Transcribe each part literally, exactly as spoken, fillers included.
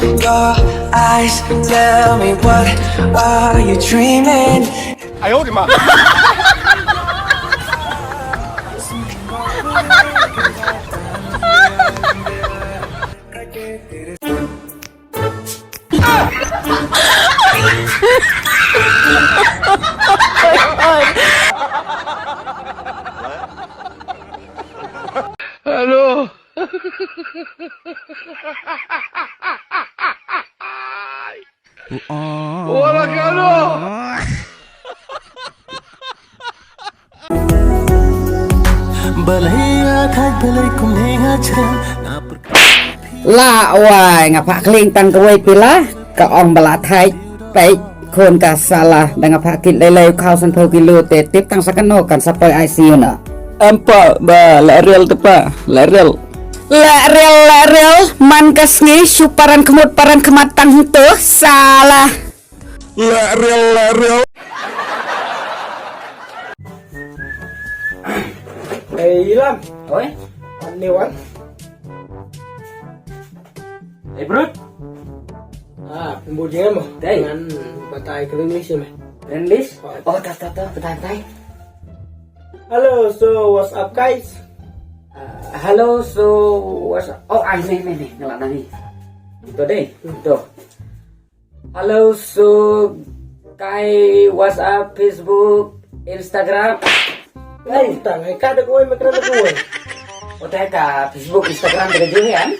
Your eyes tell me what are you dreaming? I hold him up. Hello. Wala kano. Balei nga thait balei kumne nga jrem. La wai nga phah kling tang kawei pila. Ka ong ba la thait. Peit khun ka sala da nga phah kit lei lei khaw san phew kilo te tip tang sa kano kan sa poi I C U na. Em pa ba la riel te pa la riel. La riel la riel man ka sngi shu paran khmut paran khmat tang hangto sala. La riel la riel. Hey Ilam. Oi. Ni wan. Hey Brut. Ah, pembuji mo. Dai. Ngan batai ka English me. English? Oh, ta ta ta, batai batai. Hello, so what's up guys? Uh, hello, so what's up? Oh, ai me me me, ngala nani. Ito dai. Ito. Hello, so kai, what's up Facebook, Instagram? Ai, tang ai ka da kawei me kra da kawei. Utai ka Facebook, Instagram da kawei kan?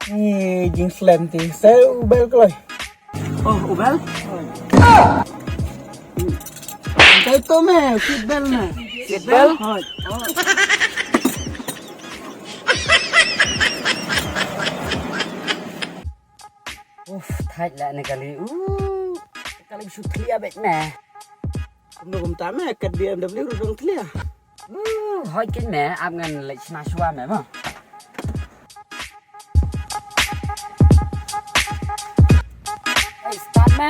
Ni jing slem ti se u bel kloi. Oh, u bel. Kai to me, seat belt me. Seat belt? Hoi. Uf, thait la ne kali. Uh, kali shu thlia bet me. Kumno kumta me, kat B M W ruh dang thlia. Uh, hoi kin me, ap ngan leit shna shwa me mo. Hey, start me.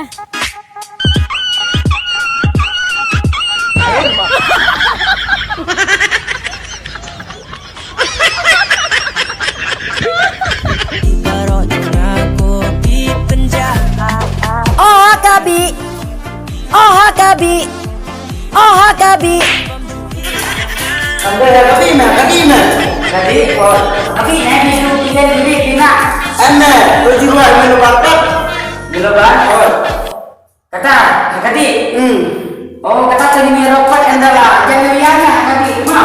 Oh, kabi. Oh, kabi. Oh, kabi. Ambe ya kati na, kati na. Kati, oh. Kati na, ni tu kita diri kina. Ane, tu juga melu bakat. Melu bakat. Oh. Kata, kati. Hmm. Oh, kata tadi ni rokat endala. Jangan lihat ya, kati. Ma.